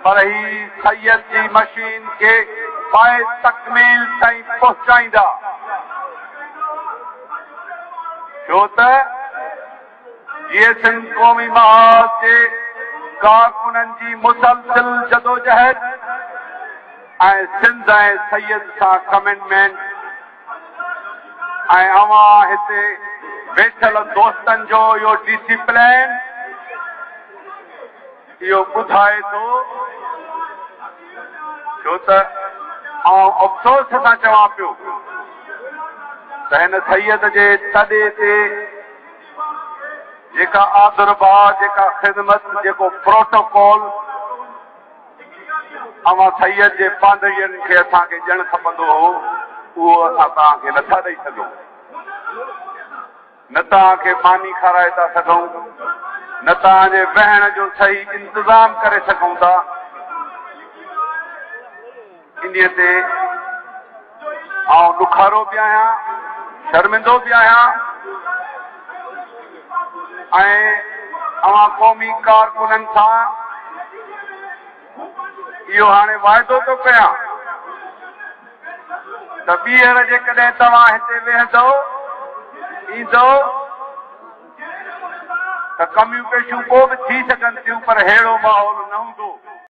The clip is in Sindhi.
پر هي سيد جي مشين کي پائي تڪميل تائين پهچائيندا. ڇو ته جيئي سنڌ قومي محاذ جي ڪارڪنن جي مسلسل جدوجهد ۽ سنڌ ۽ سيد سان ڪمٽمينٽ ۽ اوهان هتي ويٺل دوستن جو اهو ڊسيپلين اهو ٻڌائي ٿو، ڇو ته آئون افسوس سان چوان پيو ته هن سيد جي تڏي تي جيڪا آڌرڀاء، جيڪا خدمت، جيڪو پروٽوڪول اوهان سيد جي پانڌڙين کي اسان کي ڏيڻ کپندو هو، اهو اسان توهان کي نٿا ڏئي سگهون. نه توهان کي ماني کارائي ٿا سگهون، نه توهان جي وهڻ جو صحيح انتظام ڪري سگهون ٿا. انهيء تي آئون ڏکارو به آهيان، شرمندو به آهيان ۽ اوهان قومي ڪارڪنن سان اهو هاڻي واعدو ٿو ڪيان ته ٻيهر جيڪڏهن توهان هتي ويهندؤ، ايندؤ ته ڪميون پيشيون پوء به ٿي سگهن ٿيون پر ههڙو ماحول نه هوندو.